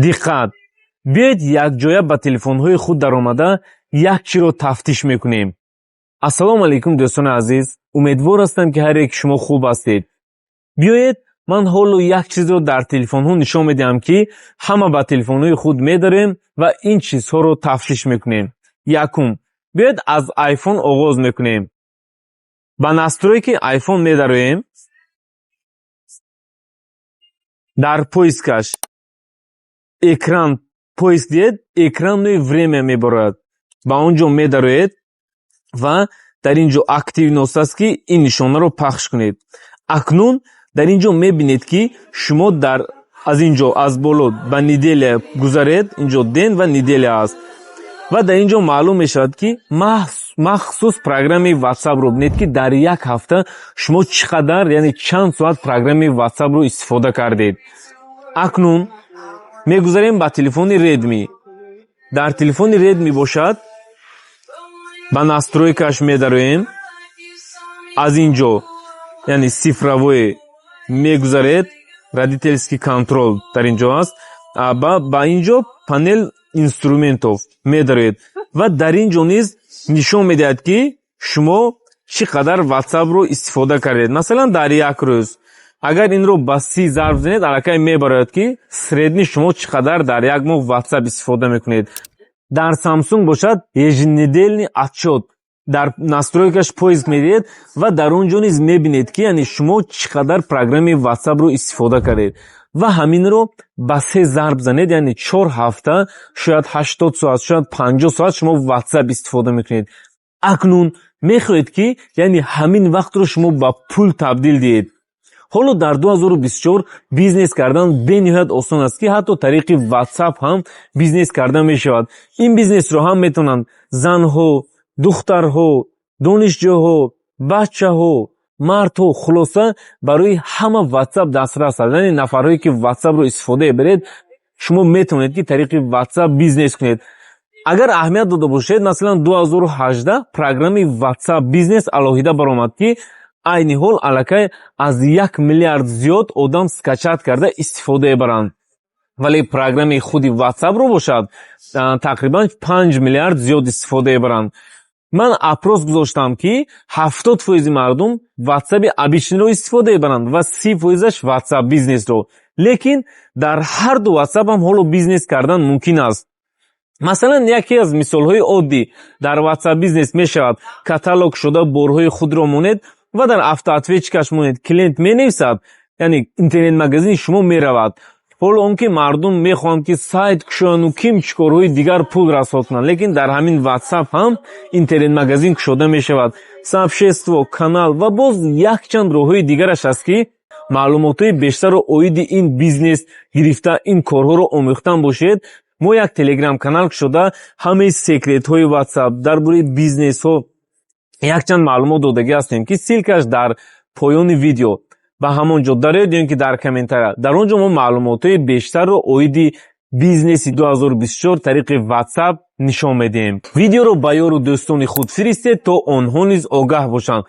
Диққат! Биёед, якҷоя ба телефонҳои худ даромада, як чиро тафтиш мекунем. Ассалому алайкум, дӯстони азиз! Умедвор ҳастам, ки ҳар яки шумо хуб ҳастед. Биёед, ман ҳоло як чизро дар телефонҳо нишон медиҳам, ки ҳама ба телефонҳои худ медарем ва ин чизҳоро тафтиш мекунем. Якум, биёед, аз Айфон оғоз мекунем. Ба настройки Айфон медароем, дар поискаш экран поиск диҳед, экранное время мебарояд. Ба он ҷо медароед ва дар ин ҷо активность аст, ки ин нишонаро пахш кунед. Акнун дар ин ҷо мебинед, ки шумо дар аз ин ҷо аз боло ба неделя гузаред. Ин ҷо день ва неделя аст ва дар ин ҷо маълум мешавад, ки махсус программаи Ватсапро бинед, ки дар як ҳафта шумо чӣ қадар, яъне чанд соат программаи Ватсапро истифода кардед. Акнун мегузарем ба телефони Редми. Дар телефони Редми бошад, ба настройкаш медароем, аз ин ҷо, яъне цифровой мегузаред, родительский контроль дар ин ҷо аст, ба ин ҷо панель инструментов медароед ва дар ин ҷо низ нишон медиҳад, ки шумо чӣ қадар Ватсапро истифода кардед. Масалан, дар як рӯз агар инро ба 30 зарб занед, аллакай мебарояд, ки средний шумо чӣ қадар дар як моҳ Ватсап истифода мекунед. Дар Самсунг бошад, еженедельный отчет дар настройкаш поиск медиҳед ва дар он ҷо низ мебинед, ки яъне шумо чӣ қадар программаи Ватсапро истифода кардед ва ҳаминро ба се зарб занед, яъне 4 ҳафта шояд 80 соат, шояд 50 соат шумо Ватсап истифода мекунед. Акнун мехоҳед, ки яъне ҳамин вақтро шумо ба пул табдил диҳед. Ҳоло дар 2024 бизнес кардан бениҳоят осон аст, ки ҳатто тариқи Ватсап ҳам бизнес карда мешавад. Ин бизнесро ҳам метавонанд занҳо, духтарҳо, донишҷӯҳо, бачаҳо, мардҳо, хулоса, барои ҳама Ватсап дастрас аст. Яъне нафарҳое, ки Ватсапро истифода мебаред, шумо метавонед, ки тариқи Ватсап бизнес кунед. Агар аҳамият дода бошед, масалан, 2018 программаи Ватсап Бизнес алоҳида баромад, ки айни ҳол аллакай аз 1 миллиард зиёд одам скачать карда истифода мебаранд, вале программаи худи Ватсапро бошад, тақрибан 5 миллиард зиёд истифода мебаранд. Ман опрос гузоштам, ки 70 фоизи мардум Ватсаби обычныйро истифода мебаранд ва 30 фоизаш Ватсап Бизнесро. Лекин дар ҳар ду Ватсап ҳам ҳоло бизнес кардан мумкин аст. Масалан, яке аз мисолҳои оддӣ: дар Ватсап Бизнес мешавад каталог шуда борҳои худро монед ва дар автоответчикаш монед. Клиент менависад, яъне интернет-магазини шумо меравад. Ҳоло он ки мардум мехоҳанд, ки сайт кушояну ким чӣ корҳои дигар, пул расход кунанд, лекин дар ҳамин Ватсап ҳам интернет-магазин кушода мешавад, сообщество, канал ва боз якчанд роҳҳои дигараш аст, ки маълумотҳои бештарро оиди ин бизнес гирифта, ин корҳоро омӯхтан бошед, мо як Телеграм-канал кушода, ҳамаи секретҳои Ватсап, дар бораи бизнесҳо якчанд маълумот додагӣ ҳастем, ки ссылкаш дар поёни видео, ба ҳамон ҷо дароед ё ин ки дар комментария. Дар он ҷо мо маълумотҳои бештарро оиди бизнеси 2024 тариқи Ватсап нишон медиҳем. Видеоро ба ёру дӯстони худ фиристед, то онҳо низ огаҳ бошанд.